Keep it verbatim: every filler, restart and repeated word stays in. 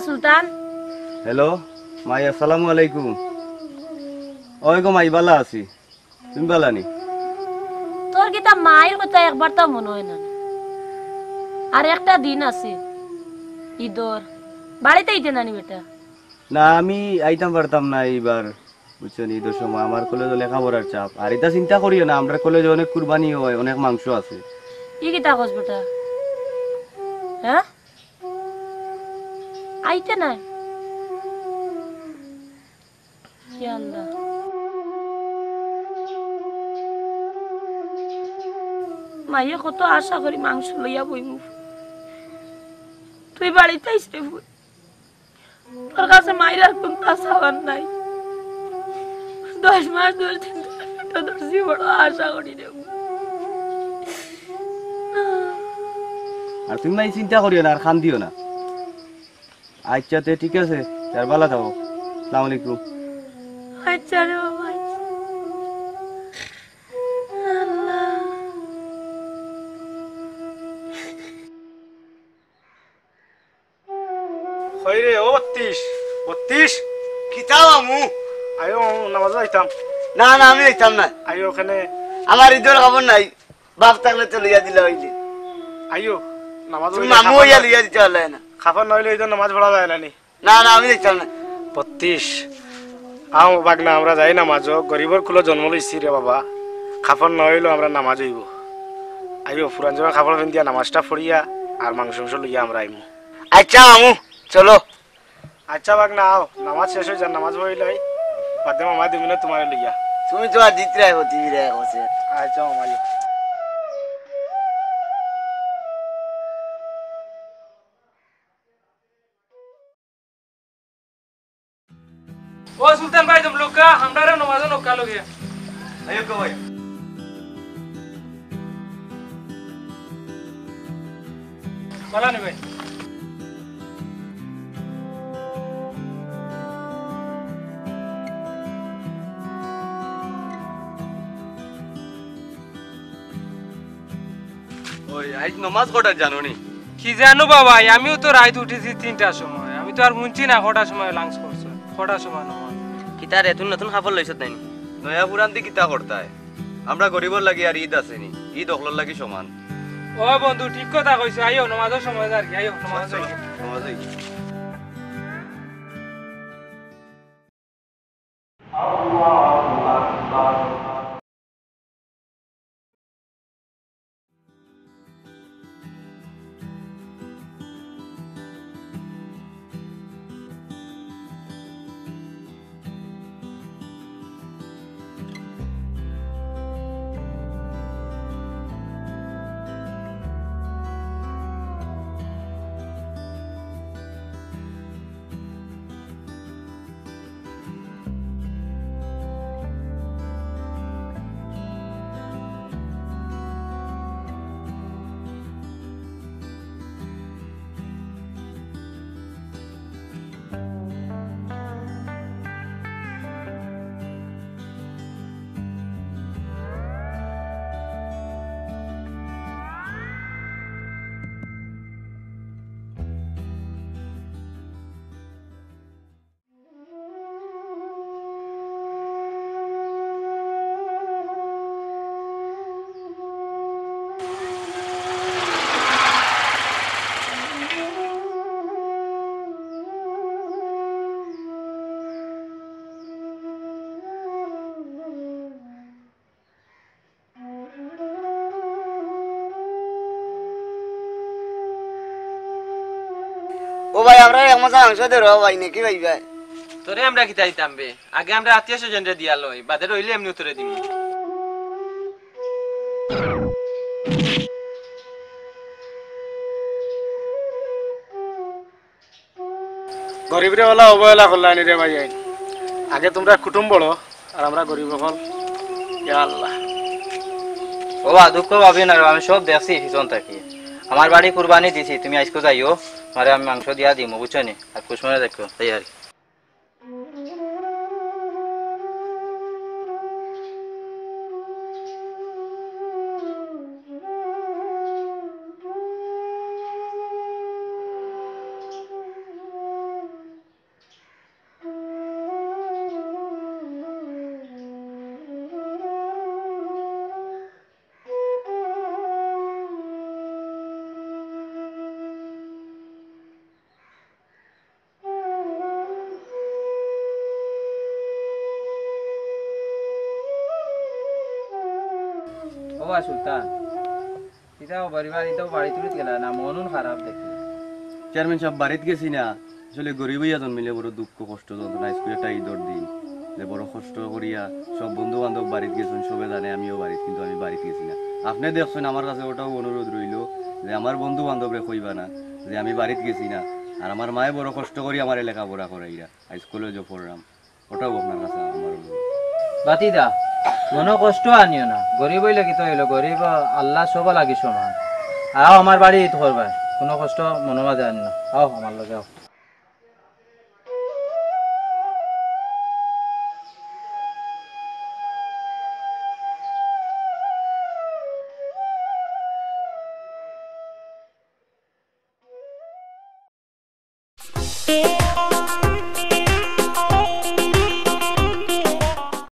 সুলতান। হ্যালো, মাই, আসসালামু আলাইকুম। ওই গো মাই, বালা আছি, তুমি বালা নি? তোর কিতা মাইর কথা একবার তো মনো অয় না। আর একটা দিন আছে ইদর, বাড়িত আইতে নানি বেটা? না, আমি আইতাম পারতাম না এইবার, বুঝছো নি? ইদর সময় আমার কলেজো লেখাপড়ার চাপ। আর ইতা চিন্তা করিও না, আমরার কলেজো অনেক কুরবানি অয়, অনেক মাংস আছে। ই কিতা কস বেটা? হ্যাঁ, আইতে নায়। ইয়া আল্লাহ। মাইয়ে কত আশা করি মাংস লইয়া বইমু। তুই বাড়িত আইস রে ফুল। তোর কাছে মাইর আর কুন্তা চাওয়ার নাই। দশ মাস দশ দিন তোর পেটো ধরছি, বড় আশা করি রে। আর তুমি মাই চিন্তা করিও না, আর কান্দিও না। আচ্ছা, তে ঠিক আছে, তে বালা থাকো। আসসালামু আলাইকুম। আচ্ছা রে বাবা, আচ্ছা। আল্লাহ। কই রে, ও বত্রিশ, বত্রিশ। কিতা মামু? আইও মামু, নামাজো যাইতাম। না, না, আমি যাইতাম না। আইও কেনে। আমার ইদর কাপড় নাই। বাপ থাকলে তো লইয়া দিলা অইলে। আইও, নামাজ তুমি পড়িলে মামু কাপড় অইয়া না, লইয়া দিতা পারলায় না। কাপড় না অইলে ইদর নামাজ পড়া যায় না নি। না, না, আমি যাইতাম না। বত্রিশ, আও বাগনা, আমরা যাই নামাজো। গরিবর কুলো জন্ম লইছি রে বাবা, কাপড় না অইলেও আমরার নামাজ অইবো। আইও, পুরান জমানা কাপড় পিন্দিয়া নামাজটা পড়িয়া আর মাংস মাংস লইয়া আমরা আইমু। আচ্ছা মামু, চলো। আচ্ছা বাগনা, আও, নামাজ শেষ অই যার, নামাজ পড়িলাই, বাদে মামা দিমুনে তুমারে লইয়া। তুমি তো আর দিতরায় হতি বিরায় কছে। আচ্ছা মামা, আইও। ও সুলতান ভাই, তুমি লোকা, আমরারে নমাজো নৌকা লগে। আইও কো ভাই। বালা নি ভাই। ওই, আইজ নমাজ কটার জানো নি? কি জানো বাবা, আমিও তো রাইত উঠিছি তিনটার সময়, আমি তো আর হুনছি না কটার সময় লাঞ্চ করছো, কটার সময় নমাজ। কিতা রে, তুই নতুন কাপড় লইছত নাইনি? নয়া পুরান দি কিতা করতায়? আমরা গরিবর লাগি আর ইদ আছে নি, ইদ অকলর লাগি সমান। ও বন্ধু, ঠিক কথা কইছো, আইও নমাজর সময় আর কি, আইও নমাজ পড়ি। নমাজ পড়ি। ও ভাই, আমরারে এক মজা মাংস দে রে ভাই, নাকি ভাই ভাই? তোরে আমরা কিতা দিতাম বে? আগে আমরা আত্মীয় স্বজনরে দিয়া লই, বাদে রইলে এমনেউ তোরে দিমু। গরিবরে অলা অবহেলা করলায়নি রে ভাইয়াইন। আগে তুমরা কুটুম বড়, আর আমরা গরিব অকল। ইয়া আল্লাহ। ও বা, দুঃখ পাবি না রে, আমি সব দেখছি পিছন থাকি। আমার বাড়ি কুরবানি দিছি, তুমি আইজকু যাইও, তোমারে আমি মাংস দিয়া দিমু, বুঝছো নি? আর খুশ মনে দেখো, তাই আর কি। ও ভাই সুলতান, কিতা খবর? ইবার ইতাও বাড়িত উড়িত গেলা না, মন উন খারাপ দেখি। চেয়ারম্যান সাব, বাড়িত গেছি না, আসলে গরিব অইয়া জন্মিলে বড় দুঃখ কষ্ট যন্ত্রণা। আইজকু একটা ইদর দিন, যে বড় কষ্ট করিয়া সব বন্ধু বান্ধব বাড়িত গেছইন, সবে জানে আমিও বাড়িত, কিন্তু আমি বাড়িত গেছি না। আপনে দেখছইন, আমার কাছে ওটাও অনুরোধ রইলো যে আমার বন্ধু বান্ধবরে কইবা না যে আমি বাড়িত গেছি না, আর আমার মায়ে বড় কষ্ট করি আমারে লেখাপড়া করাইরা, আইজ কলেজও পড়রাম। ওটাও আপনার কাছে আমার অনুরোধ। বাতিদা, মনো কষ্ট আনিও না, গরিব অইলে কিতা অইলো, গরিব আল্লাহ সব লাগি সমান। আও আমার বাড়িত ইদ করবায়, কুনু কষ্ট মনো মাঝে আনিও না, আও আমার লগে আও।